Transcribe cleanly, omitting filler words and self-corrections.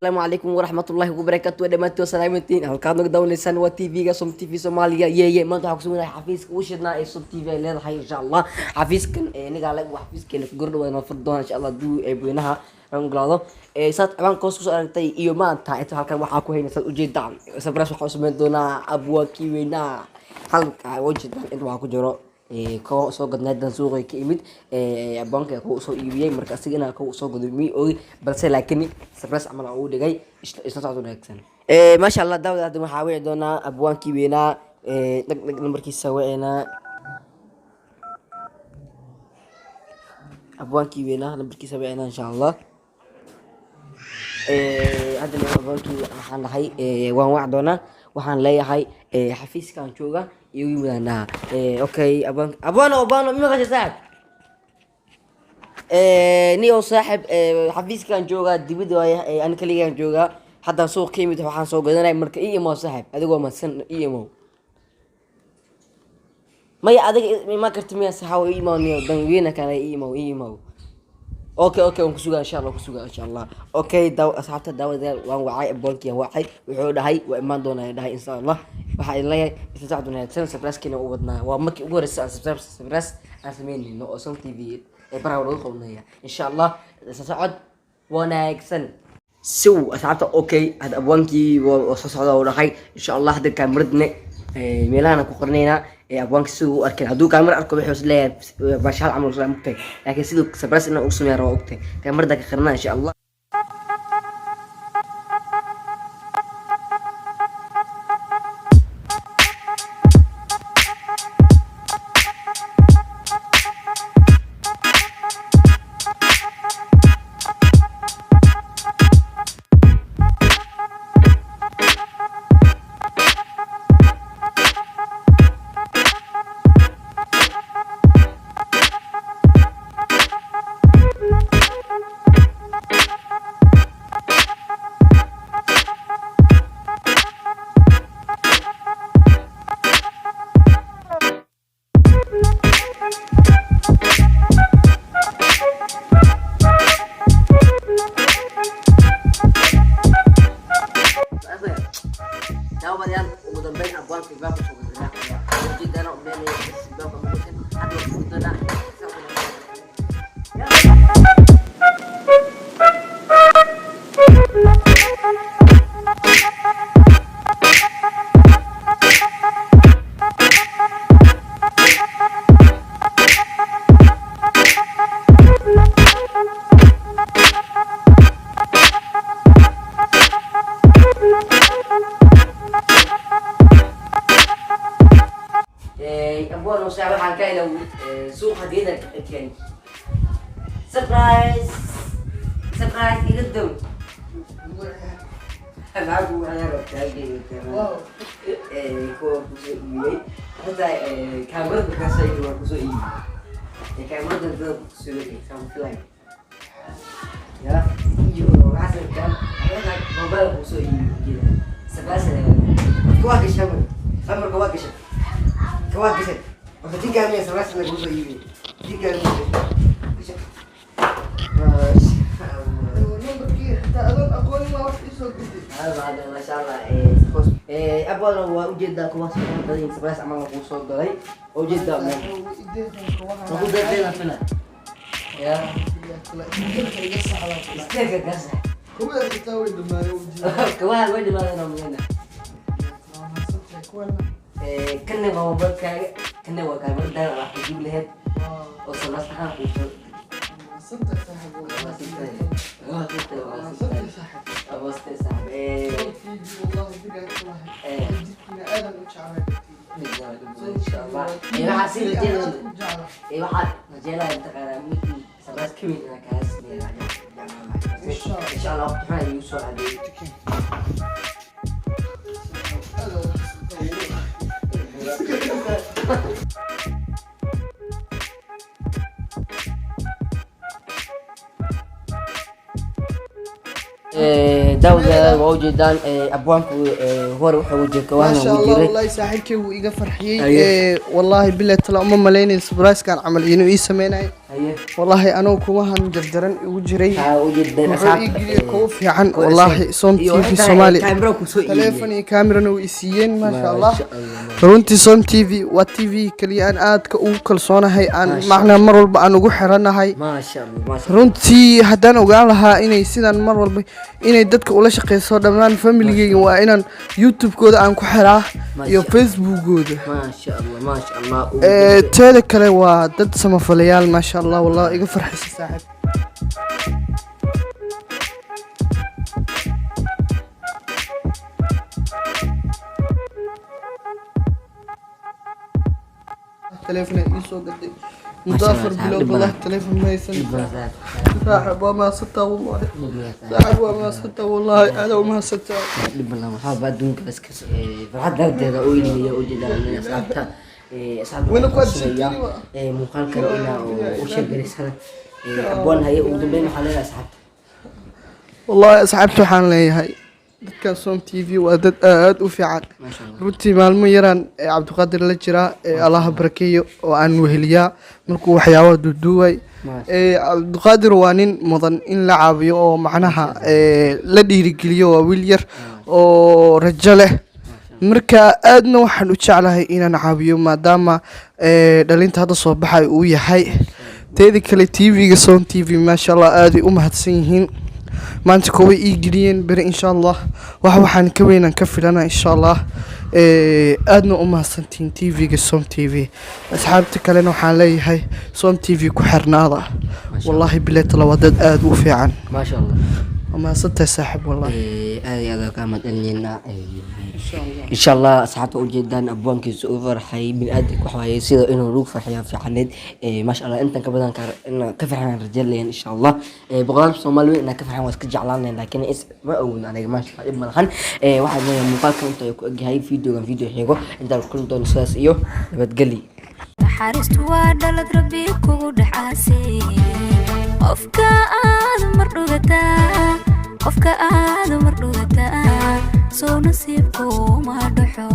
Asalaamu calaykum waraxmatullaahi wabarakaatu. Dhammaantiin waa salaamantiin. Halkaad naga daawanaysaan waa TV-ga Som TV Soomaaliya. Yeeye, maanta waxaa kusuganahay xafiiska ugu shidnaa ee Som TV ay leedahay. Insha Allah xafiiskan inigaa le, waa xafiiskeena ku gordhawaad noo furi doona, insha Allah, hadduu eebweynaha ogolaado. Saad ciwaanka hoos kusoo aragtay iyo maanta inta halkan waxaa ku hayna, saad ujeedaan, surprise waxaa u sameyn doonaa abwaankii weynaa. Halka ujeedaan inta waxaa ku jiro koo soo gadnay dan suuqa ka imid, abwaanka kuwa soo iibiyey. Marka asiga inaa kuwa soo gado mi ogi, balse laakiin surprise camal aan ugu dhigay. Isla socod wanaagsan. Maasha Allah, daawad, hadda waxaa wici doonaa abwaankii weynaa. Dhag dhag, nambarkiisa wicinaa. Abwaankii weynaa nambarkiisa wicinaa, insha Allah. Haddana abwaankii waxaan dhahay waan wac doonaa. Waxaan leeyahay xafiiskaan jooga iyo yimidaan dhahaa. Okay, abwaan, abwaano, abwaano, ma maqashay saaxib? Niyow saaxib, xafiiskaan joogaa, dibadda waay, ani kaligaan joogaa. Haddaan suuq ka yimid, waxaan soo gadanay. Marka ii imow saaxib, adigoo madsan ii imow. Maya, adiga imaan karti miya? Saxaawo, ii imow niyow, danweyna kale, ii imow, ii imow. Okay, waan kusugaa, insha Allah, kusugaa, insha Allah. Okay, daaw asxaabta, daawadayaal, waan wacay abwaankii, aan wacay. Wuxuu dhahay waa imaan doonaa, dhahay, insha Allah. Waxaa idin leeyahay isla socod wanaagsan. Surprise-kiina u wadnaa. Waa markii ugu horreysay aan surprise aan sameynayno oo Som TV ee baraha lagu qabanaya, insha Allah. Isla socod wanaagsan. Siw asxaabta. Okay, hadda abwaankii waa soo socda uu dhahay, insha Allah. Hadda kaamiradne meelahana ku qornaynaa ee abwaanka siduu u arkay. Hadduu kaamira arko, wuxuu is leeyahay baashaal camal isla mugtay, laakiin siduu surprise inaan ugu sameeya waa ogtay. Kaamirada ka qarnaa, insha Allah. Daawadayaal, ugu dambeyn abwaanka albaabka soo garaacaya. Ujeedana u meenaya albaabka muqdisho. Hadda waa furdana. Abwaan saax, waxaan ka ilaw suuqa hadiyada keen. Surprise, surprise, iga dow. Maxaa kugu ciyaaro kuwa kusoo iibiyey? Xitaa kaamirada kaasoo iibiyey, waa kusoo iibiyey kaamirada dada kusoo saan filay ya. Iyo waxaa sabtaan mobile kusoo iibiyey. Surprise waa gashay, amarka waa gashay, waa gashay. Horta jinkaa miya surprise lagu soo iibiyey? Jinkaa miya gashay? Maasha Allah. Nambarkii xitaa adoon aqoonin waa wax iisoo gudbay. Hada maasha Allah. Abwaana waa ujeedaa, kuwaas oo badan surprise camal kuu soo galay. Ujeedaa meel ku deeqeena fila ya. Isteega gasa. Kuwa xitaa way dhamaayeen ujeeda. Kawaha way dhimaadeen oo miyana. Kanna waa mobilkaaga, kanna waa kaamiradaada wax ku duub lahayd oo surprise ahaan kuu soo. Waa sitay, waa sitay, waa sitay saaxib. Insha Allah. Waxaa sii rajeynaya, waxaa rajeynaya mataqaanaa midkii surprise ka weyn inaan kaaga sameeyo, insha Allah. Waqti xun ayuu soo aaday. Daawada, waa ujeedaan, abwaanku hore wuxuu ujeed kawaana Maasha ugu Allah. jiray. Wallahi saaxiibkay wuu iga farxiyey. Aye. Wallaahi bilahi tala, uma malaynayn surprise-kan camal inuu ii sameynayo. Haye. Wallaahi anugu kumahan jarjaran igu jiray. Haa, ujeedeen Wuxuu ii asxaabta. geliyey kuwo fiican. Kuwa Wallaahi cusub. Som Iyo TV xitaa Soomaali kaamiro ku soo iibiyey. Taleefon iyo kaamirana way i siiyeen, maasha Allah. Maasha Allah. Runtii Som TV waa TV keliya aan aadka ugu kalsoonahay, aan Maasha. macnaa mar walba aan ugu xiranahay. Maasha Allah, maasha Allah. Runtii haddaan ogaan lahaa inay sidaan mar walba inay dadka ula shaqeyso dhammaan familigeyga, waa inaan YouTube-kooda aan ku xiraa iyo Maasha. Facebook-gooda. Maasha Allah, maasha Allah. Teeda kale waa dad samafalayaal, maasha Allah. Wallah iga farxisa, saaxiib. Taleefon ii soo gaday muddo Maasha Allah, 4 saaxiib, bilood. dhib Wallahi badan. taleefon ma haysan. Dhib badan, saaxiib. Saaxiib, waa mahadsantaa wallahi. Dhib badan, saaxiib. Saaxiib, waa mahadsantaa wallahi, aad u mahadsantaa. Dhib badan, waxaa baa adduunka iska farxad darteeda u ilmiya, ujeedaan asxaabta, asxaabta Weli waxaan ku xusuusayaa, adkaysatiin waa. Muuqaalkan ilaa oo u sheegaraysana. Abwaan, haye, ugu dambeyn waxaa leedahay asxaabta? Wallahi asxaabta waxaan leeyahay, dadkan Som TV waa dad aad u fiican. Maasha Allah. Runtii maalmo yaraan ee Cabdiqaadir la jiraa, ee Allaha barakeeyo, oo aan weheliyaa markuu waxyaabaha duuduubay. Maasha. Cabdiqaadir waa nin mudan in la caawiyo oo macnaha la dhiirigeliyo. Waa wiil yar oo rajo leh. Marka aadna waxaan u jeclahay inaan caawiyo, maadaama dhalinta hadda soo baxay uu yahay. Teeda kale TV-ga Som TV, maasha Allah, aaday u mahadsan yihiin. Maanta kuwa ii geliyeen, beri insha Allah waxaan ka weynaan ka filana insha Allah. Aadna u mahadsantihiin TV-ga Som TV. Asxaabta kalena waxaan leeyahay, Som TV ku xirnaada. Wallaahi bileetala waa dad aada u fiican. Maasha Allah. Waa mahadsantahay, saaxiib, wallahi. Aad iyo aad kaa mahadcelinaynaa. Insha Allah, asxaabta, ujeedaan abwaankiisa u farxay. Biniaadamka waxa waaye sida inuu lagu farxiyaa fiicaneed. Maasha Allah, intan ka badan inaan ka farxaan rajayn insha Allah. Boqolaal Soomaali weyn inaan ka farxan waa iska jeclaan lahayn, laakiin is ma awoodin aniga. Maasha Allah, dhib ma lahan. Waxaan leeyahay muuqaalkan inta ay ku egyahay. Videogan video xigo intaan ku kulmi doono, sidaas iyo nabadgelyo. Naxariistu waa dhalad Rabbi kugu dhexaasay. Qofka aad mar dhugataa, qofka aad mar dhugataa, soo nasiibku ma dhaxo.